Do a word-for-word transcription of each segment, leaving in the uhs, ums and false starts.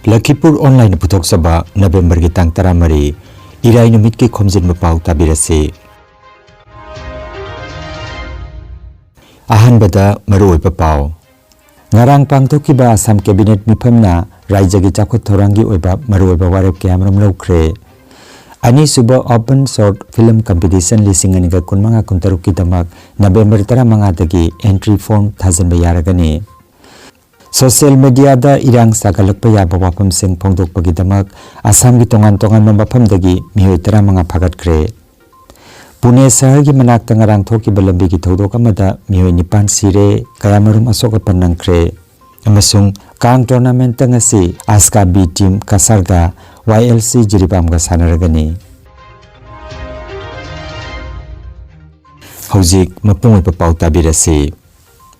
ꯂꯈꯤꯄꯨꯔ ꯑꯣꯟꯂꯥꯏꯟꯅ ꯄꯨꯊꯣꯛꯆꯕ ꯅꯕꯦꯝꯕꯔꯒꯤ ꯇꯥꯡ ꯇꯔꯥꯃꯔꯤ, ꯏꯔꯥꯏ ꯅꯨꯃꯤꯠꯀꯤ ꯈꯣꯝꯖꯤꯟꯕ ꯄꯥꯎ ꯇꯥꯕꯤꯔꯁꯤ꯫ ꯑꯍꯥꯟꯕꯗ ꯃꯔꯨꯑꯣꯏꯕ ꯄꯥꯎ꯫ ꯉꯔꯥꯡ ꯄꯥꯡꯊꯣꯛꯈꯤꯕ ꯑꯁꯥꯝ ꯀꯦꯕꯤꯅꯦꯠ ꯃꯤꯐꯝꯅ ꯔꯥꯖ꯭ꯌꯒꯤ ꯆꯥꯎꯈꯠ ꯊꯧꯔꯥꯡꯒꯤ ꯑꯣꯏꯕ ꯃꯔꯨꯑꯣꯏꯕ ꯋꯥꯔꯦꯞ ꯀꯌꯥꯃꯔꯨꯝ ꯂꯧꯈ꯭ꯔꯦ꯫ ꯑꯅꯤꯁꯨꯕ Open Short Film Competition ꯂꯤꯁꯤꯡ ꯑꯅꯤꯒ ꯀꯨꯟꯃꯉꯥ ꯀꯨꯟꯇꯔꯨꯛꯀꯤꯗꯃꯛ ꯅꯕꯦꯝꯕꯔ ꯇꯔꯥꯃꯉꯥꯗꯒꯤ entry form ꯊꯥꯖꯤꯟꯕ ꯌꯥꯔꯒꯅꯤ꯫ ꯁꯣꯁꯤꯌꯦꯜ ꯃꯤꯗꯤꯌꯥꯗ ꯏꯔꯥꯡ ꯁꯥꯒꯠꯂꯛꯄ ꯌꯥꯕ ꯋꯥꯐꯝꯁꯤꯡ ꯐꯣꯡꯗꯣꯛꯄꯒꯤꯗꯃꯛ ꯑꯁꯥꯝꯒꯤ ꯇꯣꯉꯥꯟ ꯇꯣꯉꯥꯟꯕ ꯃꯐꯝꯗꯒꯤ ꯃꯤꯑꯣꯏ ꯇꯔꯥꯃꯉꯥ ꯐꯥꯒꯠꯈ꯭ꯔꯦ꯫ ꯄꯨꯅꯦ ꯁꯍꯔꯒꯤ ꯃꯅꯥꯛꯇ ꯉꯔꯥꯡ ꯊꯣꯛꯈꯤꯕ ꯂꯝꯕꯤꯒꯤ ꯊꯧꯗꯣꯛ ꯑꯃꯗ ꯃꯤꯑꯣꯏ ꯅꯤꯄꯥꯟ ꯁꯤꯔꯦ, ꯀꯌꯥꯃꯔꯨꯝ ꯑꯁꯣꯛ ꯑꯄꯟ ꯅꯪꯈ꯭ꯔꯦ꯫ ꯑꯃꯁꯨꯡ ꯀꯥꯡ ꯇꯣꯔꯅꯥꯃꯦꯟꯠꯇ ꯉꯁꯤ ꯑꯁꯀꯥ B ꯇꯤꯝ ꯀꯁꯥꯔꯒ Y L C ꯖꯤꯔꯤꯕꯥꯝꯒ ꯁꯥꯟꯅꯔꯒꯅꯤ꯫ ꯍꯧꯖꯤꯛ ꯃꯄꯨꯡ ꯑꯣꯏꯕ ꯄꯥꯎ ꯇꯥꯕꯤꯔꯁꯤ꯫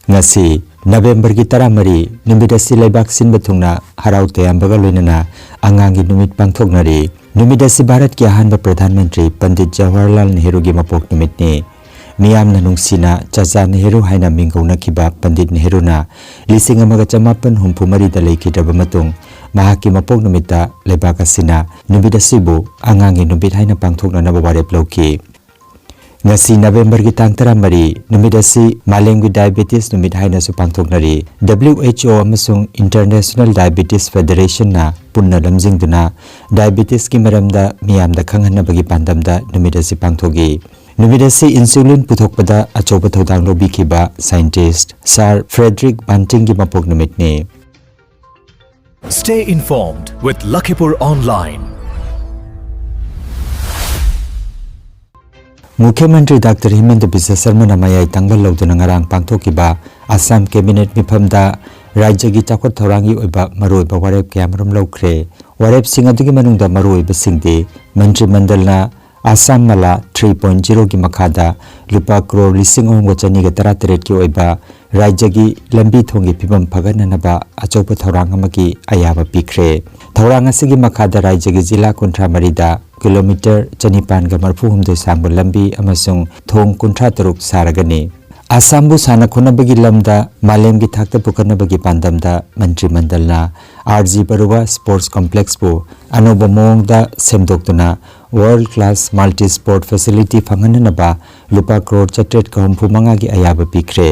ꯉꯁꯤ ꯅꯕꯦꯝꯕꯔꯒꯤ ꯇꯔꯥꯃꯔꯤ ꯅꯨꯃꯤꯠ ꯑꯁꯤ ꯂꯩꯕꯥꯛ ꯁꯤꯟꯕ ꯊꯨꯡꯅ ꯍꯔꯥꯎ ꯇꯌꯥꯝꯕꯒ ꯂꯣꯏꯅꯅ ꯑꯉꯥꯡꯒꯤ ꯅꯨꯃꯤꯠ ꯄꯥꯡꯊꯣꯛꯅꯔꯤ꯫ ꯅꯨꯃꯤꯠ ꯑꯁꯤ ꯚꯥꯔꯠꯀꯤ ꯑꯍꯥꯟꯕ ꯄ꯭ꯔꯙꯥꯟ ꯃꯟꯇ꯭ꯔꯤ ꯄꯟꯗꯤꯠ ꯖꯋꯥꯍꯔꯂꯥꯜ ꯅꯦꯍꯔꯨꯒꯤ ꯃꯄꯣꯛ ꯅꯨꯃꯤꯠꯅꯤ꯫ ꯃꯤꯌꯥꯝꯅ ꯅꯨꯡꯁꯤꯅ ꯆꯥꯆꯥ ꯅꯦꯍꯔꯨ ꯍꯥꯏꯅ ꯃꯤꯡ ꯀꯧꯅꯈꯤꯕ ꯄꯟꯗꯤꯠ ꯅꯦꯍꯔꯨꯅ ꯂꯤꯁꯤꯡ ꯑꯃꯒ ꯆꯃꯥꯄꯟ ꯍꯨꯝꯐꯨ ꯃꯔꯤꯗ ꯂꯩꯈꯤꯗ꯭ꯔꯕ ꯃꯇꯨꯡ, ꯃꯍꯥꯛꯀꯤ ꯃꯄꯣꯛ ꯅꯨꯃꯤꯠꯇ ꯂꯩꯕꯥꯛ ꯑꯁꯤꯅ ꯅꯨꯃꯤꯠ ꯑꯁꯤꯕꯨ ꯑꯉꯥꯡꯒꯤ ꯅꯨꯃꯤꯠ ꯍꯥꯏꯅ ꯄꯥꯡꯊꯣꯛꯅꯅꯕ ꯋꯥꯔꯦꯞ ꯂꯧꯈꯤ꯫ ꯉꯁꯤ ꯅꯕꯦꯝꯕꯔꯒꯤ ꯇꯥꯡ ꯇꯔꯥꯃꯔꯤ ꯅꯨꯃꯤꯠ ꯑꯁꯤ ꯃꯥꯂꯦꯝꯒꯤ ꯗꯥꯏꯕꯦꯇꯤꯁ ꯅꯨꯃꯤꯠ ꯍꯥꯏꯅꯁꯨ ꯄꯥꯡꯊꯣꯛꯅꯔꯤ꯫ W H O ꯑꯃꯁꯨꯡ International Diabetes Federationꯅ ꯄꯨꯟꯅ ꯂꯝꯖꯤꯡꯗꯨꯅ ꯗꯥꯏꯕꯦꯇꯤꯁꯀꯤ ꯃꯔꯝꯗ ꯃꯤꯌꯥꯝꯗ ꯈꯪꯍꯟꯅꯕꯒꯤ ꯄꯥꯟꯗꯝꯗ ꯅꯨꯃꯤꯠ ꯑꯁꯤ ꯄꯥꯡꯊꯣꯛꯏ꯫ ꯅꯨꯃꯤꯠ ꯑꯁꯤ insulin ꯄꯨꯊꯣꯛꯄꯗ ꯑꯆꯧꯕ ꯊꯧꯗꯥꯡ ꯂꯧꯕꯤꯈꯤꯕ scientist Sir Frederick Bantingꯒꯤ ꯃꯄꯣꯛ ꯅꯨꯃꯤꯠꯅꯤ꯫ Stay informed with Lakhipur Online. ꯃꯨꯈ꯭ꯌ ꯃꯟꯇ꯭ꯔꯤ ꯗꯥꯛꯇꯔ ꯍꯤꯃꯟꯇ ꯕꯤꯁ꯭ꯋ ꯁꯔꯃꯅ ꯃꯌꯥꯏ ꯇꯥꯡꯕ ꯂꯧꯗꯨꯅ ꯉꯔꯥꯡ ꯄꯥꯡꯊꯣꯛꯈꯤꯕ ꯑꯁꯥꯝ ꯀꯦꯕꯤꯅꯦꯠ ꯃꯤꯐꯝꯗ ꯔꯥꯖ꯭ꯌꯒꯤ ꯆꯥꯎꯈꯠ ꯊꯧꯔꯥꯡꯒꯤ ꯑꯣꯏꯕ ꯃꯔꯨꯑꯣꯏꯕ ꯋꯥꯔꯦꯞ ꯀꯌꯥꯃꯔꯨꯝ ꯂꯧꯈ꯭ꯔꯦ꯫ ꯋꯥꯔꯦꯞꯁꯤꯡ ꯑꯗꯨꯒꯤ ꯃꯅꯨꯡꯗ ꯃꯔꯨꯑꯣꯏꯕꯁꯤꯡꯗꯤ ꯃꯟꯇ꯭ꯔꯤ ꯃꯟꯗꯜꯅ ꯑꯁꯥꯝ ꯃꯂꯥ three point zeroꯒꯤ ꯃꯈꯥꯗ ꯂꯨꯄꯥ ꯀ꯭ꯔꯣꯔ ꯂꯤꯁꯤꯡ ꯑꯍꯨꯝꯒ ꯆꯅꯤꯒ ꯇꯔꯥꯇꯔꯦꯠꯀꯤ ꯑꯣꯏꯕ ꯔꯥꯖ꯭ꯌꯒꯤ ꯂꯝꯕꯤ ꯊꯣꯡꯒꯤ ꯐꯤꯕꯝ ꯐꯒꯠꯅꯅꯕ ꯑꯆꯧꯕ ꯊꯧꯔꯥꯡ ꯑꯃꯒꯤ ꯑꯌꯥꯕ ꯄꯤꯈ꯭ꯔꯦ꯫ ꯊꯧꯔꯥꯡ ꯑꯁꯤꯒꯤ ꯃꯈꯥꯗ ꯔꯥꯖ꯭ꯌꯒꯤ ꯖꯤꯂꯥ ꯀꯨꯟꯊ꯭ꯔꯥ ꯃꯔꯤꯗ ꯀꯤꯂꯣꯃꯤꯇꯔ ꯆꯅꯤꯄꯥꯟꯒ ꯃꯔꯤꯐꯨ ꯍꯨꯝꯗꯣꯏ ꯁꯥꯡꯕ ꯂꯝꯕꯤ ꯑꯃꯁꯨꯡ ꯊꯣꯡ ꯀꯨꯟꯊ꯭ꯔꯥ ꯇꯔꯨꯛ ꯁꯥꯔꯒꯅꯤ꯫ ꯑꯁꯥꯝꯕꯨ ꯁꯥꯟꯅ ꯈꯣꯠꯅꯕꯒꯤ ꯂꯝꯗ ꯃꯥꯂꯦꯝꯒꯤ ꯊꯥꯛꯇ ꯄꯨꯈꯠꯅꯕꯒꯤ ꯄꯥꯟꯗꯝꯗ ꯃꯟꯇ꯭ꯔꯤ ꯃꯟꯗꯜꯅ ꯑꯥꯔ ꯖꯤ ꯕꯔꯨꯋꯥ ꯁ꯭ꯄꯣꯔꯠꯁ ꯀꯣꯝꯄ꯭ꯂꯦꯛꯁꯄꯨ ꯑꯅꯧꯕ ꯃꯑꯣꯡꯗ ꯁꯦꯝꯗꯣꯛꯇꯨꯅ world class multi sport facility ꯐꯪꯍꯟꯅꯅꯕ ꯂꯨꯄꯥ ꯀ꯭ꯔꯣꯔ ꯆꯥꯇ꯭ꯔꯦꯠꯀ ꯍꯨꯝꯐꯨ ꯃꯉꯥꯒꯤ ꯑꯌꯥꯕ ꯄꯤꯈ꯭ꯔꯦ꯫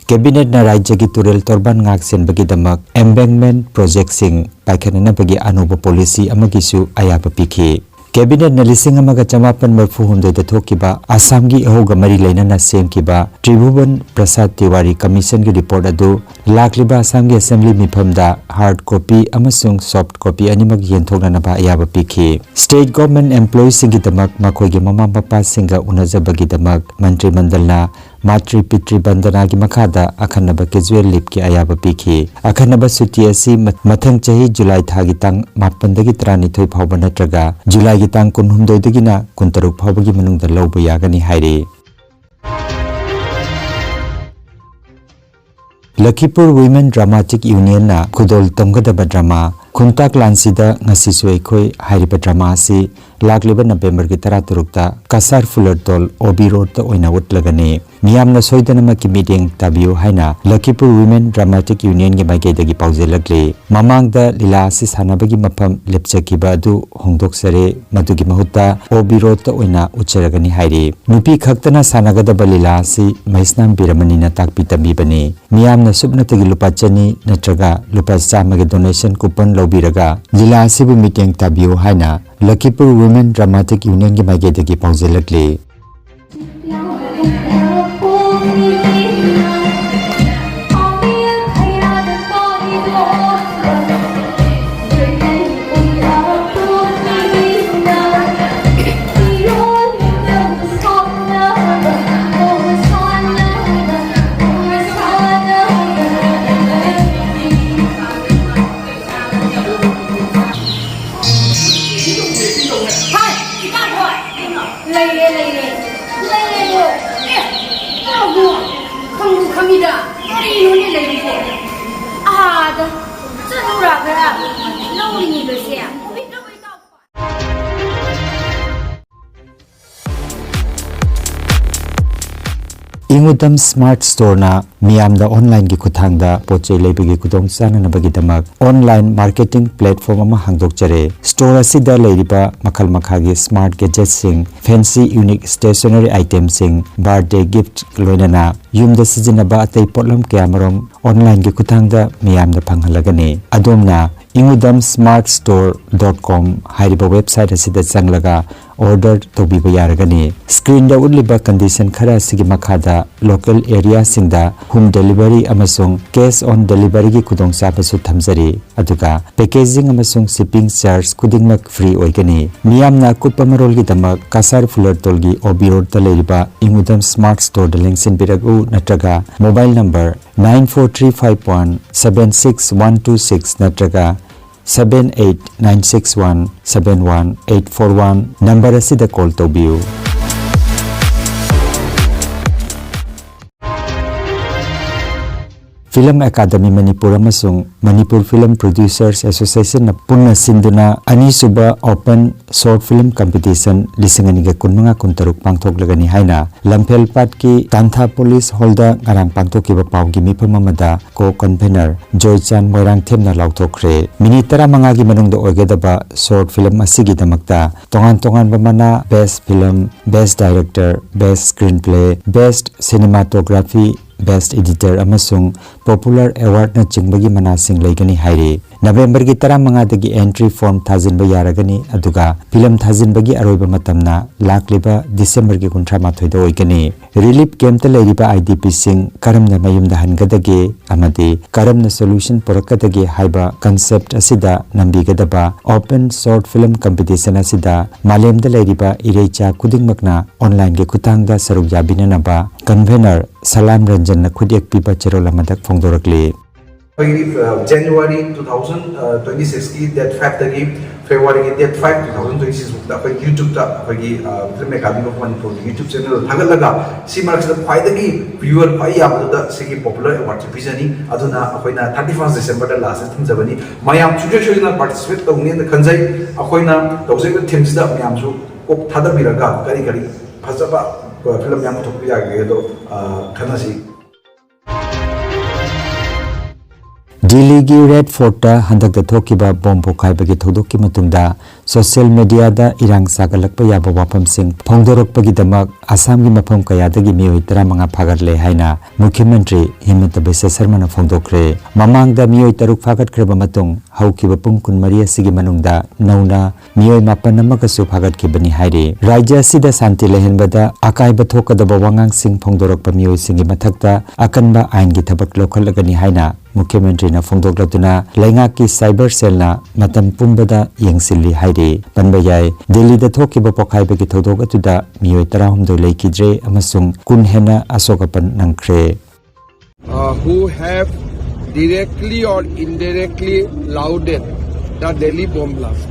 ꯀꯦꯕꯤꯅꯦꯠꯅ ꯔꯥꯖ꯭ꯌꯒꯤ ꯇꯨꯔꯦꯜ ꯇꯣꯔꯕꯥꯟ ꯉꯥꯛ ꯁꯦꯟꯕꯒꯤꯗꯃꯛ ꯑꯦꯝꯕꯦꯡꯃꯦꯟ ꯄ꯭ꯔꯣꯖꯦꯛꯁꯤꯡ ꯄꯥꯏꯈꯠꯅꯅꯕꯒꯤ ꯑꯅꯧꯕ ꯄꯣꯂꯤꯁꯤ ꯑꯃꯒꯤꯁꯨ ꯑꯌꯥꯕ ꯄꯤꯈꯤ꯫ ꯀꯦꯕꯤꯅꯦꯠꯅ ꯂꯤꯁꯤꯡ ꯑꯃꯒ ꯆꯃꯥꯄꯟ ꯃꯔꯤꯐꯨ ꯍꯨꯝꯗꯣꯏꯗ ꯊꯣꯛꯈꯤꯕ ꯑꯁꯥꯝꯒꯤ ꯏꯍꯧꯒ ꯃꯔꯤ ꯂꯩꯅꯅ ꯁꯦꯝꯈꯤꯕ ꯇ꯭ꯔꯤꯚꯨꯕꯟ ꯄ꯭ꯔꯁꯥꯗ ꯇꯤꯋꯥꯔꯤ ꯀꯃꯤꯁꯟꯒꯤ ꯔꯤꯄꯣꯔꯠ ꯑꯗꯨ ꯂꯥꯛꯂꯤꯕ ꯑꯁꯥꯝꯒꯤ ꯑꯁꯦꯝꯕ꯭ꯂꯤ ꯃꯤꯐꯝꯗ ꯍꯥꯔꯗ ꯀꯣꯄꯤ ꯑꯃꯁꯨꯡ ꯁꯣꯐꯠ ꯀꯣꯄꯤ ꯑꯅꯤꯃꯛ ꯌꯦꯟꯊꯣꯛꯅꯅꯕ ꯑꯌꯥꯕ ꯄꯤꯈꯤ꯫ ꯁ꯭ꯇꯦꯠ ꯒꯣꯚꯔꯟꯃꯦꯟꯠ ꯑꯦꯝꯄ꯭ꯂꯣꯌꯤꯁꯤꯡꯒꯤꯗꯃꯛ ꯃꯈꯣꯏꯒꯤ ꯃꯃꯥ ꯃꯄꯥꯁꯤꯡꯒ ꯎꯅꯖꯕꯒꯤꯗꯃꯛ ꯃꯟꯇ꯭ꯔꯤ ꯃꯟꯗꯜꯅ ꯃꯥꯇ꯭ꯔꯤ ꯄꯤꯇ꯭ꯔꯤ ꯕꯟꯗꯅꯥꯒꯤ ꯃꯈꯥꯗ ꯑꯈꯟꯅꯕ ꯀꯦꯖꯨꯋꯦꯜ ꯂꯤꯚꯀꯤ ꯑꯌꯥꯕ ꯄꯤꯈꯤ꯫ ꯑꯈꯟꯅꯕ ꯁꯨꯇꯤ ꯑꯁꯤ ꯃ-, ꯃꯊꯪ ꯆꯍꯤ ꯖꯨꯂꯥꯏ ꯊꯥꯒꯤ ꯇꯥꯡ ꯃꯥꯄꯟꯗꯒꯤ ꯇꯔꯥꯅꯤꯊꯣꯏ ꯐꯥꯎꯕ ꯅꯠꯇ꯭ꯔꯒ ꯖꯨꯂꯥꯏꯒꯤ ꯇꯥꯡ ꯀꯨꯟꯍꯨꯝꯗꯣꯏꯗꯒꯤꯅ ꯀꯨꯟꯇꯔꯨꯛ ꯐꯥꯎꯕꯒꯤ ꯃꯅꯨꯡꯗ ꯂꯧꯕ ꯌꯥꯒꯅꯤ ꯍꯥꯏꯔꯤ꯫ ꯂꯈꯤꯄꯨꯔ ꯋꯤꯃꯦꯟ ꯗ꯭ꯔꯃꯥꯇꯤꯛ ꯌꯨꯅꯤꯌꯟꯅ ꯈꯨꯗꯣꯜ ꯇꯝꯒꯗꯕ ꯗ꯭ꯔꯃꯥ ꯈꯨꯟꯇꯥꯛ ꯂꯥꯟꯁꯤꯗ ꯉꯁꯤꯁꯨ ꯑꯩꯈꯣꯏ ꯍꯥꯏꯔꯤꯕ ꯗ꯭ꯔꯃꯥ ꯑꯁꯤ ꯂꯥꯛꯂꯤꯕ ꯅꯕꯦꯝꯕꯔꯒꯤ ꯇꯔꯥꯇꯔꯨꯛꯇ ꯀꯁꯥꯔ ꯐꯨꯂꯔꯇꯣꯜ ꯑꯣ ꯕꯤ ꯔꯣꯗꯇ ꯑꯣꯏꯅ ꯎꯠꯂꯒꯅꯤ꯫ ꯃꯤꯌꯥꯝꯅ ꯁꯣꯏꯗꯅꯃꯛꯀꯤ ꯃꯤꯠꯌꯦꯡ ꯇꯥꯕꯤꯌꯨ ꯍꯥꯏꯅ ꯂꯈꯤꯄꯨꯔ ꯋꯤꯃꯦꯟ ꯗ꯭ꯔꯃꯥꯇꯤꯛ ꯌꯨꯅꯤꯌꯟꯒꯤ ꯃꯥꯏꯀꯩꯗꯒꯤ ꯄꯥꯎꯖꯦꯜꯂꯛꯂꯤ꯫ ꯃꯃꯥꯡꯗ ꯂꯤꯂꯥ ꯑꯁꯤ ꯁꯥꯟꯅꯕꯒꯤ ꯃꯐꯝ ꯂꯦꯞꯆꯈꯤꯕ ꯑꯗꯨ ꯍꯣꯡꯗꯣꯛꯆꯔꯦ꯫ ꯃꯗꯨꯒꯤ ꯃꯍꯨꯠꯇ ꯑꯣ ꯕꯤ ꯔꯣꯗꯇ ꯑꯣꯏꯅ ꯎꯠꯆꯔꯒꯅꯤ ꯍꯥꯏꯔꯤ꯫ ꯅꯨꯄꯤ ꯈꯛꯇꯅ ꯁꯥꯟꯅꯒꯗꯕ ꯂꯤꯂꯥ ꯑꯁꯤ ꯃꯩꯁꯅꯥꯝ ꯕꯤꯔꯃꯅꯤꯅ ꯇꯥꯛꯄꯤ ꯇꯝꯕꯤꯕꯅꯤ꯫ ꯃꯤꯌꯥꯝꯅ ꯁꯨꯞꯅꯇꯒꯤ ꯂꯨꯄꯥ ꯆꯅꯤ ꯅꯠꯇ꯭ꯔꯒ ꯂꯨꯄꯥ ꯆꯥꯝꯃꯒꯤ ꯗꯣꯅꯦꯁꯟ ꯀꯨꯄꯟ ꯂꯧꯕꯤꯔꯒ ꯂꯤꯂꯥ ꯑꯁꯤꯕꯨ ꯃꯤꯠꯌꯦꯡ ꯇꯥꯕꯤꯌꯨ ꯍꯥꯏꯅ ꯂꯈꯤꯄꯨꯔ ꯋꯤꯃꯦꯟ ꯗ꯭ꯔꯃꯥꯇꯤꯛ ꯌꯨꯅꯤꯌꯟꯒꯤ ꯃꯥꯏꯀꯩꯗꯒꯤ ꯄꯥꯎꯖꯦꯜꯂꯛꯂꯤ꯫ ꯍꯥꯏ, ꯏꯀꯥꯏ ꯍꯣꯏ꯫ ꯂꯩꯔꯦ, ꯂꯩꯔꯦ꯫ ꯂꯩꯔꯦ, ꯂꯩꯔꯦ꯫ ꯑꯦ, ꯇꯥꯕ꯭ꯔꯣ? ꯈꯪꯕꯨ ꯈꯪꯉꯤꯗ꯫ ꯀꯔꯤꯅꯣꯅꯦ ꯂꯩꯔꯤꯁꯦ? ꯑꯥꯗ ꯆꯠꯂꯨꯔꯒ ꯂꯧꯔꯤꯅꯤꯕꯁꯦ꯫ ꯏꯪꯎꯗꯝ ꯁ꯭ꯃꯥꯔꯠ ꯁ꯭ꯇꯣꯔꯅ ꯃꯤꯌꯥꯝꯗ ꯑꯣꯟꯂꯥꯏꯟꯒꯤ ꯈꯨꯠꯊꯥꯡꯗ ꯄꯣꯠ ꯆꯩ ꯂꯩꯕꯒꯤ ꯈꯨꯗꯣꯡꯆꯥꯅꯅꯕꯒꯤꯗꯃꯛ ꯑꯣꯟꯂꯥꯏꯟ ꯃꯥꯔꯀꯦꯇꯤꯡ ꯄ꯭ꯂꯦꯠꯐꯣꯔꯝ ꯑꯃ ꯍꯥꯡꯗꯣꯛꯆꯔꯦ꯫ ꯁ꯭ꯇꯣꯔ ꯑꯁꯤꯗ ꯂꯩꯔꯤꯕ ꯃꯈꯜ ꯃꯈꯥꯒꯤ ꯁ꯭ꯃꯥꯔꯠ ꯒꯦꯖꯦꯠꯁꯤꯡ, ꯐꯦꯟꯁꯤ ꯌꯨꯅꯤꯛ ꯁ꯭ꯇꯦꯁꯅꯔꯤ ꯑꯥꯏꯇꯦꯝꯁꯤꯡ, ꯕꯥꯔꯊꯗꯦ ꯒꯤꯐꯠ, ꯂꯣꯏꯅꯅ ꯌꯨꯝꯗ ꯁꯤꯖꯤꯟꯅꯕ ꯑꯇꯩ ꯄꯣꯠꯂꯝ ꯀꯌꯥꯃꯔꯨꯝ ꯑꯣꯟꯂꯥꯏꯟꯒꯤ ꯈꯨꯠꯊꯥꯡꯗ ꯃꯤꯌꯥꯝꯗ ꯐꯪꯍꯜꯂꯒꯅꯤ꯫ ꯑꯗꯣꯝꯅ ꯏꯪꯎꯗꯝ ꯁ꯭ꯃꯥꯔꯠ ꯁ꯭ꯇꯣꯔ ꯗꯣꯠ ꯀꯣꯝ ꯍꯥꯏꯔꯤꯕ ꯋꯦꯕꯁꯥꯏꯠ ꯑꯁꯤꯗ ꯆꯪꯂꯒ ꯑꯣꯔꯗꯔ ꯇꯧꯕꯤꯕ ꯌꯥꯔꯒꯅꯤ꯫ ꯁ꯭ꯀ꯭ꯔꯤꯟꯗ ꯎꯠꯂꯤꯕ ꯀꯟꯗꯤꯁꯟ ꯈꯔ ꯑꯁꯤꯒꯤ ꯃꯈꯥꯗ ꯂꯣꯀꯦꯜ ꯑꯦꯔꯤꯌꯥꯁꯤꯡꯗ ꯍꯣꯝ ꯗꯦꯂꯤꯚꯔꯤ ꯑꯃꯁꯨꯡ ꯀꯦꯁ ꯑꯣꯟ ꯗꯦꯂꯤꯚꯔꯤꯒꯤ ꯈꯨꯗꯣꯡꯆꯥꯕꯁꯨ ꯊꯝꯖꯔꯤ꯫ ꯑꯗꯨꯒ ꯄꯦꯀꯦꯖꯤꯡ ꯑꯃꯁꯨꯡ ꯁꯤꯞꯄꯤꯡ ꯆꯥꯔꯖ ꯈꯨꯗꯤꯡꯃꯛ ꯐ꯭ꯔꯤ ꯑꯣꯏꯒꯅꯤ꯫ ꯃꯤꯌꯥꯝꯅ ꯑꯀꯨꯞꯄ ꯃꯔꯣꯜꯒꯤꯗꯃꯛ ꯀꯁꯥꯔ ꯐꯨꯂꯔꯇꯣꯜꯒꯤ ꯑꯣ ꯕꯤ ꯔꯣꯗꯇ ꯂꯩꯔꯤꯕ ꯏꯪꯎꯗꯝ ꯁ꯭ꯃꯥꯔꯠ ꯁ꯭ꯇꯣꯔꯗ ꯂꯦꯡꯁꯤꯟꯕꯤꯔꯛꯎ, ꯅꯠꯇ꯭ꯔꯒ mobile number nine four three five one seven six one two six ꯅꯠꯇ꯭ꯔꯒ seven eight nine six one seven one eight four one number ꯑꯁꯤꯗ ꯀꯣꯜ ꯇꯧꯕꯤꯌꯨ꯫ ꯐꯤꯂꯝ ꯑꯦꯀꯥꯗꯃꯤ ꯃꯅꯤꯄꯨꯔ ꯑꯃꯁꯨꯡ ꯃꯅꯤꯄꯨꯔ ꯐꯤꯂꯝ ꯄ꯭ꯔꯣꯗ꯭ꯌꯨꯁꯔꯁ ꯑꯦꯁꯣꯁꯤꯌꯦꯁꯟꯅ ꯄꯨꯟꯅ ꯁꯤꯟꯗꯨꯅ ꯑꯅꯤꯁꯨꯕ ꯑꯣꯄꯟ ꯁꯣꯔꯠ ꯐꯤꯂꯝ ꯀꯝꯄꯤꯇꯤꯁꯟ ꯂꯤꯁꯤꯡ ꯑꯅꯤꯒ ꯀꯨꯟꯃꯉꯥ ꯀꯨꯟꯇꯔꯨꯛ ꯄꯥꯡꯊꯣꯛꯂꯒꯅꯤ ꯍꯥꯏꯅ ꯂꯝꯐꯦꯜ ꯄꯥꯠꯀꯤ ꯇꯥꯟꯊꯥ ꯄꯨꯂꯤꯁ ꯍꯣꯜꯗ ꯉꯔꯥꯡ ꯄꯥꯡꯊꯣꯛꯈꯤꯕ ꯄꯥꯎꯒꯤ ꯃꯤꯐꯝ ꯑꯃꯗ ꯀꯣ ꯀꯟꯚꯦꯅꯔ ꯖꯣꯏꯆꯥꯟ ꯃꯣꯏꯔꯥꯡꯊꯦꯝꯅ ꯂꯥꯎꯊꯣꯛꯈ꯭ꯔꯦ꯫ ꯃꯤꯅꯤꯠ ꯇꯔꯥꯃꯉꯥꯒꯤ ꯃꯅꯨꯡꯗ ꯑꯣꯏꯒꯗꯕ ꯁꯣꯔꯠ ꯐꯤꯂꯝ ꯑꯁꯤꯒꯤꯗꯃꯛꯇ ꯇꯣꯉꯥꯟ ꯇꯣꯉꯥꯟꯕ ꯃꯅꯥ, ꯕꯦꯁ ꯐꯤꯂꯝ, ꯕꯦꯁ ꯗꯥꯏꯔꯦꯛꯇꯔ, ꯕꯦꯁ ꯁ꯭ꯀ꯭ꯔꯤꯟ ꯄ꯭ꯂꯦ, ꯕꯦꯁ ꯁꯤꯅꯦꯃꯥꯇꯣꯒ꯭ꯔꯥꯐꯤ, ꯕꯦꯁ ꯏꯗꯤꯇꯔ ꯑꯃꯁꯨꯡ ꯄꯣꯄꯨꯂꯔ ꯑꯦꯋꯥꯔꯗꯅꯆꯤꯡꯕꯒꯤ ꯃꯅꯥꯁꯤꯡ ꯂꯩꯒꯅꯤ ꯍꯥꯏꯔꯤ꯫ ꯅꯕꯦꯝꯕꯔꯒꯤ ꯇꯔꯥꯃꯉꯥꯗꯒꯤ ꯑꯦꯟꯇ꯭ꯔꯤ ꯐꯣꯔꯝ ꯊꯥꯖꯤꯟꯕ ꯌꯥꯔꯒꯅꯤ, ꯑꯗꯨꯒ ꯐꯤꯂꯝ ꯊꯥꯖꯤꯟꯕꯒꯤ ꯑꯔꯣꯏꯕ ꯃꯇꯝꯅ ꯂꯥꯛꯂꯤꯕ ꯗꯤꯁꯦꯝꯕꯔꯒꯤ ꯀꯨꯟꯊ꯭ꯔꯥ ꯃꯥꯊꯣꯏꯗ ꯑꯣꯏꯒꯅꯤ꯫ ꯔꯤꯂꯤꯐ ꯀꯦꯝꯞꯇ ꯂꯩꯔꯤꯕ ꯑꯥꯏ ꯗꯤ ꯄꯤꯁꯤꯡ ꯀꯔꯝꯅ ꯃꯌꯨꯝꯗ ꯍꯟꯒꯗꯒꯦ ꯑꯃꯗꯤ ꯀꯔꯝꯅ ꯁꯣꯂꯨꯁꯟ ꯄꯨꯔꯛꯀꯗꯒꯦ ꯍꯥꯏꯕ ꯀꯟꯁꯦꯞꯇ ꯑꯁꯤꯗ ꯅꯝꯕꯤꯒꯗꯕ ꯑꯣꯄꯟ ꯁꯣꯔꯠ ꯐꯤꯂꯝ ꯀꯝꯄꯤꯇꯤꯁꯟ ꯑꯁꯤꯗ ꯃꯥꯂꯦꯝꯗ ꯂꯩꯔꯤꯕ ꯏꯔꯩꯆꯥ ꯈꯨꯗꯤꯡꯃꯛꯅ ꯑꯣꯟꯂꯥꯏꯟꯒꯤ ꯈꯨꯠꯊꯥꯡꯗ ꯁꯔꯨꯛ ꯌꯥꯕꯤꯅꯅꯕ ꯀꯟꯚꯦꯅꯔ ꯁꯂꯥꯝ ꯔꯟꯖꯟꯅ ꯈꯨꯠꯌꯦꯛ ꯄꯤꯕ ꯆꯦꯔꯣꯜ ꯑꯃꯗ ꯐꯣꯡꯗꯣꯔꯛꯂꯤ꯫ ꯑꯩꯈꯣꯏꯒꯤ ꯖꯅꯋꯥꯔꯤ ꯇꯨ ꯊꯥꯎꯖꯟ ꯇ꯭ꯋꯦꯟꯇꯤ ꯁꯤꯛꯁꯀꯤ ꯗꯦꯠ ꯐꯥꯏꯚꯇꯒꯤ ꯐꯦꯕ꯭ꯔꯨꯋꯥꯔꯤꯒꯤ date five two thousand twenty six ꯐꯥꯎꯗ ꯑꯩꯈꯣꯏ ꯌꯨꯇ꯭ꯌꯨꯕꯇ ꯑꯩꯈꯣꯏꯒꯤ ꯐꯤꯂꯝ ꯑꯦꯀꯥꯗꯃꯤ ꯑꯣꯐ ꯃꯅꯤꯄꯨꯔꯒꯤ ꯌꯨꯇ꯭ꯌꯨꯕ ꯆꯦꯅꯦꯜꯗ ꯊꯥꯒꯠꯂꯒ ꯁꯤ ꯃꯔꯛꯁꯤꯗ ꯈ꯭ꯋꯥꯏꯗꯒꯤ ꯚ꯭ꯌꯨꯋꯔ ꯈ꯭ꯋꯥꯏ ꯌꯥꯝꯕꯗꯨꯗ ꯁꯤꯒꯤ ꯄꯣꯄꯨꯂꯔ ꯑꯦꯋꯥꯔꯗꯁꯦ ꯄꯤꯖꯅꯤ꯫ ꯑꯗꯨꯅ ꯑꯩꯈꯣꯏꯅ ꯊꯥꯔꯇꯤ ꯐꯥꯔꯁ ꯗꯤꯁꯦꯝꯕꯔꯗ ꯂꯥꯁꯁꯦ ꯊꯝꯖꯕꯅꯤ꯫ ꯃꯌꯥꯝ ꯁꯨꯡꯁꯣꯏ ꯁꯣꯏꯗꯅ ꯄꯥꯔꯇꯤꯁꯤꯄꯦꯠ ꯇꯧꯅꯦꯅ ꯈꯟꯖꯩ꯫ ꯑꯩꯈꯣꯏꯅ ꯇꯧꯖꯔꯤꯕ ꯊꯤꯝꯁꯤꯗ ꯃꯌꯥꯝꯁꯨ ꯀꯣꯛ ꯊꯥꯗꯕꯤꯔꯒ ꯀꯔꯤ ꯀꯔꯤ ꯐꯖꯕ ꯐꯤꯂꯝ ꯌꯥꯝ ꯄꯨꯊꯣꯛꯄ ꯌꯥꯒꯦ ꯑꯗꯣ, ꯑ, ꯈꯟꯅꯁꯤ꯫ ꯗꯤꯜꯂꯤꯒꯤ ꯔꯦꯗ ꯐꯣꯔꯠꯇ ꯍꯟꯗꯛꯇ ꯊꯣꯛꯈꯤꯕ ꯕꯣꯝ ꯄꯣꯈꯥꯏꯕꯒꯤ ꯊꯧꯗꯣꯛꯀꯤ ꯃꯇꯨꯡꯗ ꯁꯣꯁꯤꯌꯦꯜ ꯃꯤꯗꯤꯌꯥꯗ ꯏꯔꯥꯡ ꯁꯥꯒꯠꯂꯛꯄ ꯌꯥꯕ ꯋꯥꯐꯝꯁꯤꯡ ꯐꯣꯡꯗꯣꯔꯛꯄꯒꯤꯗꯃꯛ ꯑꯁꯥꯝꯒꯤ ꯃꯐꯝ ꯀꯌꯥꯗꯒꯤ ꯃꯤꯑꯣꯏ ꯇꯔꯥꯃꯉꯥ ꯐꯥꯒꯠꯂꯦ ꯍꯥꯏꯅ ꯃꯨꯈ꯭ꯌ ꯃꯟꯇ꯭ꯔꯤ ꯍꯤꯃꯟꯇ ꯕꯤꯁ꯭ꯋ ꯁꯔꯃꯅ ꯐꯣꯡꯗꯣꯛꯈ꯭ꯔꯦ꯫ ꯃꯃꯥꯡꯗ ꯃꯤꯑꯣꯏ ꯇꯔꯨꯛ ꯐꯥꯒꯠꯈ꯭ꯔꯕ ꯃꯇꯨꯡ ꯍꯧꯈꯤꯕ ꯄꯨꯡ ꯀꯨꯟꯃꯔꯤ ꯑꯁꯤꯒꯤ ꯃꯅꯨꯡꯗ ꯅꯧꯅ ꯃꯤꯑꯣꯏ ꯃꯥꯄꯟ ꯑꯃꯒꯁꯨ ꯐꯥꯒꯠꯈꯤꯕꯅꯤ ꯍꯥꯏꯔꯤ꯫ ꯔꯥꯖ꯭ꯌ ꯑꯁꯤꯗ ꯁꯥꯟꯇꯤ ꯂꯩꯍꯟꯕꯗ ꯑꯀꯥꯏꯕ ꯊꯣꯛꯀꯗꯕ ꯋꯥꯉꯥꯡꯁꯤꯡ ꯐꯣꯡꯗꯣꯔꯛꯄ ꯃꯤꯑꯣꯏꯁꯤꯡꯒꯤ ꯃꯊꯛꯇ ꯑꯀꯟꯕ ꯑꯥꯏꯟꯒꯤ ꯊꯕꯛ ꯂꯧꯈꯠꯂꯒꯅꯤ ꯍꯥꯏꯅ ꯃꯨꯈ꯭ꯌ ꯃꯟꯇ꯭ꯔꯤꯅ ꯐꯣꯡꯗꯣꯛꯂꯗꯨꯅ ꯂꯩꯉꯥꯛꯀꯤ ꯁꯥꯏꯕꯔ ꯁꯦꯜꯅ ꯃꯇꯝ ꯄꯨꯝꯕꯗ ꯌꯦꯡꯁꯤꯜꯂꯤ ꯍꯥꯏꯔꯤ꯫ ꯄꯟꯕ ꯌꯥꯏ, ꯗꯤꯜꯂꯤꯗ ꯊꯣꯛꯈꯤꯕ ꯄꯣꯈꯥꯏꯕꯒꯤ ꯊꯧꯗꯣꯛ ꯑꯗꯨꯗ ꯃꯤꯑꯣꯏ ꯇꯔꯥꯍꯨꯝꯗꯣꯏ ꯂꯩꯈꯤꯗ꯭ꯔꯦ ꯑꯃꯁꯨꯡ ꯀꯨꯟ ꯍꯦꯟꯅ ꯑꯁꯣꯛ ꯑꯄꯟ ꯅꯪꯈ꯭ꯔꯦ꯫ Uh, who have directly or indirectly lauded the Delhi bomb blast.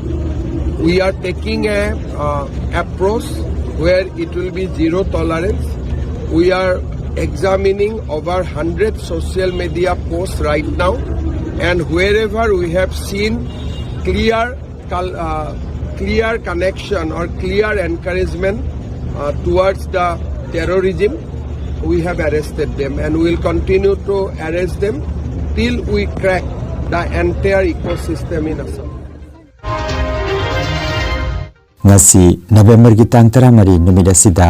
We are taking a uh, approach where it will be zero tolerance. We are examining over hundred social media posts right now, and wherever we have seen clear col- uh, clear connection or clear encouragement uh, towards the terrorism, we have arrested them and we will continue to arrest them till we crack the entire ecosystem in Assam. ꯉꯁꯤ ꯅꯕꯦꯝꯕꯔꯒꯤ ꯇꯥꯡ ꯇꯔꯥꯃꯔꯤ ꯅꯨꯃꯤꯠ ꯑꯁꯤꯗ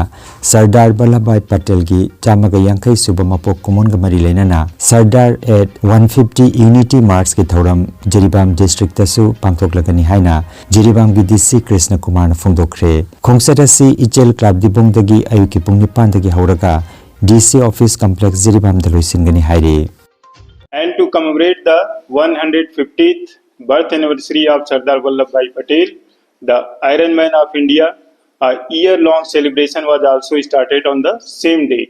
ꯁꯔꯗꯥꯔ ꯚꯜꯂꯚꯚꯥꯏ ꯄꯇꯦꯜꯒꯤ ꯆꯥꯝꯃꯒ ꯌꯥꯡꯈꯩ ꯁꯨꯕ ꯃꯄꯣꯛ ꯀꯨꯝꯑꯣꯟꯒ ꯃꯔꯤ ꯂꯩꯅꯅ Sardar at one fifty unity ꯃꯥꯔꯆꯀꯤ ꯊꯧꯔꯝ ꯖꯤꯔꯤꯕꯥꯝ ꯗꯤꯁꯇ꯭ꯔꯤꯛꯇꯁꯨ ꯄꯥꯡꯊꯣꯛꯂꯒꯅꯤ ꯍꯥꯏꯅ ꯖꯤꯔꯤꯕꯥꯝꯒꯤ ꯗꯤ ꯁꯤ ꯀ꯭ꯔꯤꯁꯅ ꯀꯨꯃꯥꯔꯅ ꯐꯣꯡꯗꯣꯛꯈ꯭ꯔꯦ꯫ ꯈꯣꯡꯆꯠ ꯑꯁꯤ ꯏꯆꯦꯜ ꯀ꯭ꯂꯥꯕꯗꯤꯕꯣꯡꯗꯒꯤ ꯑꯌꯨꯛꯀꯤ ꯄꯨꯡ ꯅꯤꯄꯥꯟꯗꯒꯤ ꯍꯧꯔꯒ ꯗꯤ ꯁꯤ ꯑꯣꯐꯤꯁ ꯀꯝꯄ꯭ꯂꯦꯛꯁ ꯖꯤꯔꯤꯕꯥꯝꯗ ꯂꯣꯏꯁꯤꯟꯒꯅꯤ ꯍꯥꯏꯔꯤ꯫ And to commemorate the one hundred fiftieth birth anniversary of Sardar Vallabhbhai Patel, the Iron Man of India, a year-long celebration was also started on the same day.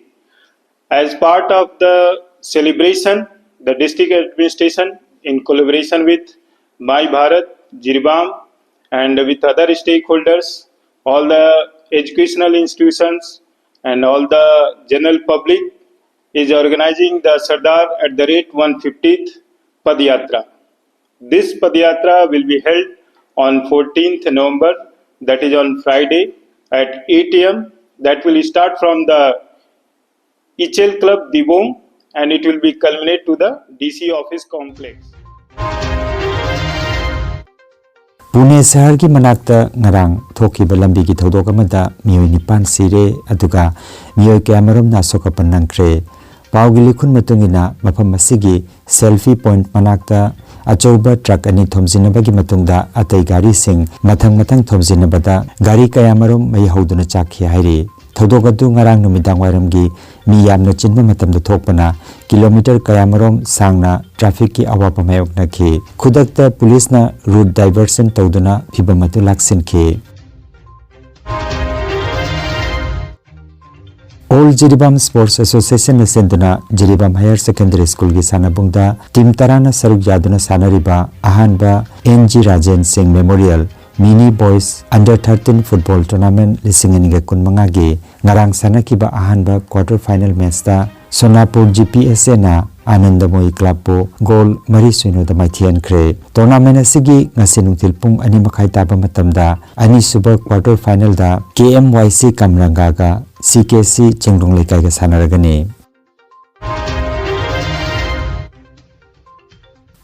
As part of the celebration, the district administration, in collaboration with My Bharat, Jiribam, and with other stakeholders, all the educational institutions, and all the general public, is organizing the Sardar at the rate one fiftieth Padyatra. This Padyatra will be held on fourteenth November, that is on Friday, at eight a m That will start from the Ichel Club, Dibong, and it will be culminate to the D C office complex. Pune ꯁꯍꯔꯒꯤ ꯃꯅꯥꯛꯇ ꯉꯔꯥꯡ ꯊꯣꯛꯈꯤꯕ ꯂꯝꯕꯤꯒꯤ ꯊꯧꯗꯣꯛ ꯑꯃꯗ ꯃꯤꯑꯣꯏ ꯅꯤꯄꯥꯟ ꯁꯤꯔꯦ, ꯑꯗꯨꯒ ꯃꯤꯑꯣꯏ ꯀꯌꯥꯃꯔꯨꯝꯅ ꯑꯁꯣꯛ ꯑꯄꯟ ꯅꯪꯈ꯭ꯔꯦ꯫ ꯄꯥꯎꯒꯤ ꯂꯤꯈꯨꯟ ꯃꯇꯨꯡ ꯏꯟꯅ, ꯃꯐꯝ ꯑꯁꯤꯒꯤ selfie point ꯃꯅꯥꯛꯇ ꯑꯆꯧꯕ truck ꯑꯅꯤ ꯊꯣꯝꯖꯤꯟꯅꯕꯒꯤ ꯃꯇꯨꯡꯗ ꯑꯇꯩ ꯒꯥꯔꯤꯁꯤꯡ ꯃꯊꯪ ꯃꯊꯪ ꯊꯣꯝꯖꯤꯟꯅꯕꯗ ꯒꯥꯔꯤ ꯀꯌꯥꯃꯔꯨꯝ ꯃꯩ ꯍꯧꯗꯨꯅ ꯆꯥꯛꯈꯤ ꯍꯥꯏꯔꯤ꯫ ꯊꯧꯗꯣꯛ ꯑꯗꯨ ꯉꯔꯥꯡ ꯅꯨꯃꯤꯗꯥꯡ ꯋꯥꯏꯔꯝꯒꯤ ꯃꯤ ꯌꯥꯝꯅ ꯆꯤꯟꯕ ꯃꯇꯝꯗ ꯊꯣꯛꯄꯅ kilometre ꯀꯌꯥꯃꯔꯨꯝ ꯁꯥꯡꯅ trafficꯀꯤ ꯑꯋꯥꯕ ꯃꯥꯌꯣꯛꯅꯈꯤ꯫ ꯈꯨꯗꯛꯇ ꯄꯨꯂꯤꯁꯅ route diversion ꯇꯧꯗꯨꯅ ꯐꯤꯚꯝ ꯑꯗꯨ ꯂꯥꯛꯁꯤꯟꯈꯤ꯫ All Jiribam Sports Associationꯅ ꯁꯤꯟꯗꯨꯅ ꯖꯤꯔꯤꯕꯥꯝ Higher Secondary Schoolꯒꯤ ꯁꯥꯟꯅꯕꯨꯡꯗ team ꯇꯔꯥꯅ ꯁꯔꯨꯛ ꯌꯥꯗꯨꯅ ꯁꯥꯟꯅꯔꯤꯕ ꯑꯍꯥꯟꯕ N G Rajen Singh Memorial Mini Boys Under thirteen Football Tournament ꯂꯤꯁꯤꯡ ꯑꯅꯤꯒ ꯀꯨꯟꯃꯉꯥꯒꯤ ꯉꯔꯥꯡ ꯁꯥꯟꯅꯈꯤꯕ ꯑꯍꯥꯟꯕ quarter final matchꯇ ꯁꯣꯅꯥꯄꯨꯔ G P S Aꯅ ꯑꯥꯅꯟꯗꯃꯣꯏ Clubꯄꯨ goal ꯃꯔꯤ ꯁꯨꯏꯅꯣꯗ ꯃꯥꯏꯊꯤꯍꯟꯈ꯭ꯔꯦ꯫ Tournament ꯑꯁꯤꯒꯤ ꯉꯁꯤ ꯅꯨꯡꯊꯤꯜ ꯄꯨꯡ ꯑꯅꯤ ꯃꯈꯥꯏ ꯇꯥꯕ ꯃꯇꯝꯗ ꯑꯅꯤꯁꯨꯕ quarter finalꯗ K M Y C Kamrangaꯒ C K C ꯆꯤꯡꯗꯣꯡ ꯂꯩꯀꯥꯏꯒ ꯁꯥꯟꯅꯔꯒꯅꯤ꯫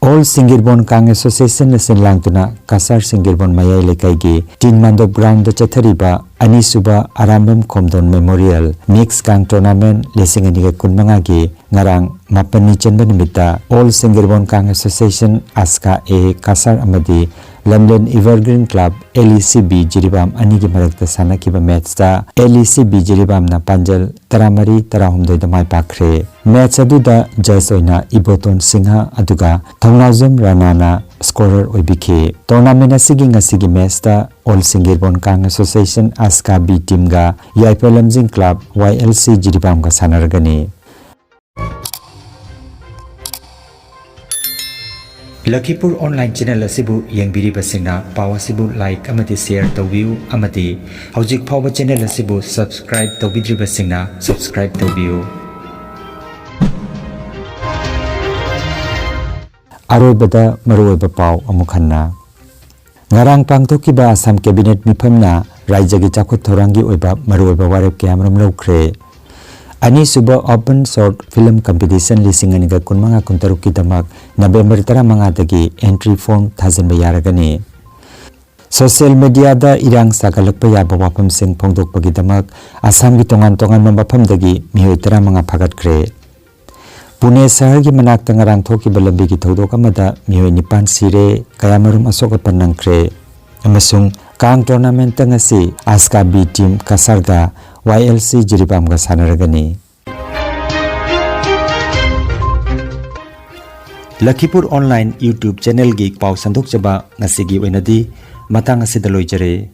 All Singgirbon Kang Associationꯅ ꯁꯤꯟ ꯂꯥꯡꯗꯨꯅ ꯀꯁꯥꯔ ꯁꯤꯡꯒꯤꯔꯕꯣꯟ ꯃꯌꯥꯏ ꯂꯩꯀꯥꯏꯒꯤ ꯇꯤꯟ ꯃꯥꯟꯗꯣꯞ groundꯗ ꯆꯠꯊꯔꯤꯕ ꯑꯅꯤꯁꯨꯕ Arambam ꯈꯣꯝꯗꯣꯟ Memorial Mix Kang Tournament ꯂꯤꯁꯤꯡ ꯑꯅꯤꯒ ꯀꯨꯟꯃꯉꯥꯒꯤ ꯉꯔꯥꯡ ꯃꯥꯄꯟꯅꯤ ꯆꯟꯕ ꯅꯨꯃꯤꯠꯇ All Singgirbon Kang Association, ASKA A Cachar ꯑꯃꯗꯤ ꯂꯝꯂꯦꯟ Evergreen Club, L E C B Jiribam ꯑꯅꯤꯒꯤ ꯃꯔꯛꯇ ꯁꯥꯟꯅꯈꯤꯕ matchꯇ L E C B ꯖꯤꯔꯤꯕꯥꯝꯅ ꯄꯥꯟꯖꯜ ꯇꯔꯥꯃꯔꯤ ꯇꯔꯥꯍꯨꯝꯗꯣꯏꯗ ꯃꯥꯏ ꯄꯥꯛꯈ꯭ꯔꯦ꯫ Match ꯑꯗꯨꯗ judge ꯑꯣꯏꯅ ꯏꯕꯣꯇꯣꯟ ꯁꯤꯡꯍ ꯑꯗꯨꯒ ꯊꯧꯅꯥꯎꯖꯝ ꯔꯥꯅꯥꯅ scorer ꯑꯣꯏꯕꯤꯈꯤ꯫ Tournament ꯑꯁꯤꯒꯤ ꯉꯁꯤꯒꯤ matchꯇ All Singgirbon Kang Association, ASKA B teamꯒ ꯌꯥꯏꯐ ꯂꯝꯖꯤꯡ Club, Y L C ꯖꯤꯔꯤꯕꯥꯝꯒ ꯁꯥꯟꯅꯔꯒꯅꯤ꯫ ꯂꯈꯤꯄꯨꯔ online channel ꯑꯁꯤꯕꯨ ꯌꯦꯡꯕꯤꯔꯤꯕꯁꯤꯡꯅ ꯄꯥꯎ ꯑꯁꯤꯕꯨ like ꯑꯃꯗꯤ share ꯇꯧꯕꯤꯌꯨ, ꯑꯃꯗꯤ ꯍꯧꯖꯤꯛ ꯐꯥꯎꯕ channel ꯑꯁꯤꯕꯨ subscribe ꯇꯧꯕꯤꯗ꯭ꯔꯤꯕꯁꯤꯡꯅ subscribe ꯇꯧꯕꯤꯌꯨ꯫ ꯑꯔꯣꯏꯕꯗ ꯃꯔꯨꯑꯣꯏꯕ ꯄꯥꯎ ꯑꯃꯨꯛ ꯍꯟꯅ꯫ ꯉꯔꯥꯡ ꯄꯥꯡꯊꯣꯛꯈꯤꯕ ꯑꯁꯥꯝ ꯀꯦꯕꯤꯅꯦꯠ ꯃꯤꯐꯝꯅ ꯔꯥꯖ꯭ꯌꯒꯤ ꯆꯥꯎꯈꯠ ꯊꯧꯔꯥꯡꯒꯤ ꯑꯣꯏꯕ ꯃꯔꯨꯑꯣꯏꯕ ꯋꯥꯔꯦꯞ ꯀꯌꯥꯃꯔꯨꯝ ꯂꯧꯈ꯭ꯔꯦ꯫ ꯑꯅꯤꯁꯨꯕ Open Short Film Competition ꯂꯤꯁꯤꯡ ꯑꯅꯤꯒ ꯀꯨꯟꯃꯉꯥ ꯀꯨꯟꯇꯔꯨꯛꯀꯤꯗꯃꯛ ꯅꯕꯦꯝꯕꯔ ꯇꯔꯥꯃꯉꯥꯗꯒꯤ entry form ꯊꯥꯖꯤꯟꯕ ꯌꯥꯔꯒꯅꯤ꯫ ꯁꯣꯁꯤꯌꯦꯜ ꯃꯤꯗꯤꯌꯥꯗ ꯏꯔꯥꯡ ꯁꯥꯒꯠꯂꯛꯄ ꯌꯥꯕ ꯋꯥꯐꯝꯁꯤꯡ ꯐꯣꯡꯗꯣꯛꯄꯒꯤꯗꯃꯛ ꯑꯁꯥꯝꯒꯤ ꯇꯣꯉꯥꯟ ꯇꯣꯉꯥꯟꯕ ꯃꯐꯝꯗꯒꯤ ꯃꯤꯑꯣꯏ ꯇꯔꯥꯃꯉꯥ ꯐꯥꯒꯠꯈ꯭ꯔꯦ꯫ ꯄꯨꯅꯦ ꯁꯍꯔꯒꯤ ꯃꯅꯥꯛꯇ ꯉꯔꯥꯡ ꯊꯣꯛꯈꯤꯕ ꯂꯝꯕꯤꯒꯤ ꯊꯧꯗꯣꯛ ꯑꯃꯗ ꯃꯤꯑꯣꯏ ꯅꯤꯄꯥꯟ ꯁꯤꯔꯦ, ꯀꯌꯥꯃꯔꯨꯝ ꯑꯁꯣꯛ ꯑꯄꯟ ꯅꯪꯈ꯭ꯔꯦ꯫ ꯑꯃꯁꯨꯡ ꯀꯥꯡ ꯇꯣꯔꯅꯥꯃꯦꯟꯠꯇ ꯉꯁꯤ ꯑꯁꯀꯥ B team ꯀꯁꯥꯔꯒ Y L C ꯖꯤꯔꯤꯕꯥꯝꯒ ꯁꯥꯟꯅꯔꯒꯅꯤ꯫ ꯂꯈꯤꯄꯨꯔ online YouTube channelꯒꯤ ꯄꯥꯎ ꯁꯟꯗꯣꯛꯆꯕ ꯉꯁꯤꯒꯤ ꯑꯣꯏꯅꯗꯤ ꯃꯇꯥꯡ ꯑꯁꯤꯗ ꯂꯣꯏꯖꯔꯦ꯫